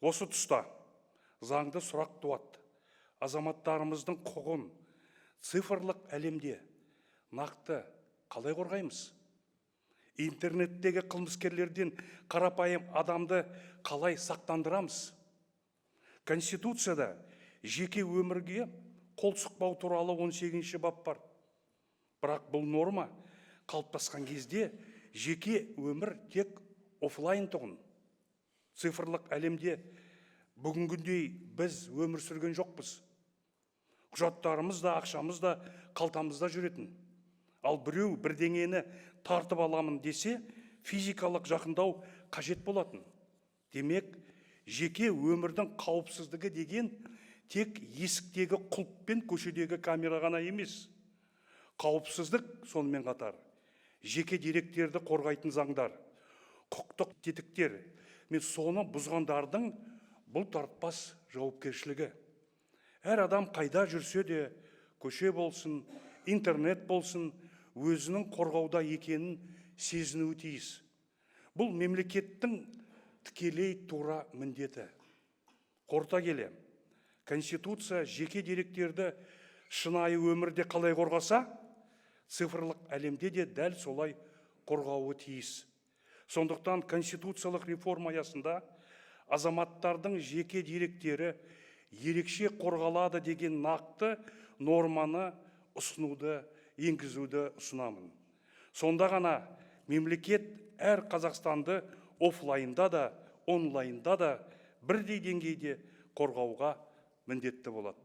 Осы тұста заңды сұрақ туады: азаматтарымыздың құқығын цифрлық әлемде нақты қалай қорғаймыз? Интернеттегі қылмыскерлерден қарапайым адамды қалай сақтандырамыз? Конституцияда жеке өмірге қол сұқпау туралы 18 бап бар. Бірақ бұл норма қалыптасқан кезде жеке өмір тек офлайн тұғын. Цифрлық әлемде бүгінгідей біз өмір сүрген жоқпыз. Құжаттарымыз да, ақшамыз да қалтамызда жүретін. Ал біреу бірдеңені тартып аламын десе, физикалық жақындау қажет болатын. Демек, жеке өмірдің қауіпсіздігі деген тек есіктегі құлып пен көшедегі камера ғана емес. Қауіпсіздік сонымен қатар жеке деректерді қорғайтын заңдар, құқықтық тетіктер мен соны бұзғандардың бұлтартпас жауапкершілігі. Әр адам қайда жүрсе де, көше болсын, интернет болсын, өзінің қорғауда екенін сезінуі тиіс. Бұл мемлекеттің тікелей тура міндеті. Қорыта келе, Конституция жеке деректерді шынайы өмірде қалай қорғаса, цифрлық әлемде де дәл солай қорғауы тиіс. Сондықтан конституциялық реформа аясында азаматтардың жеке деректері ерекше қорғалады деген нақты норманы ұсынуды, енгізуді ұсынамын. Сонда ғана мемлекет әр қазақстанды офлайнда да, онлайнда да бірдей деңгейде қорғауға міндетті болады.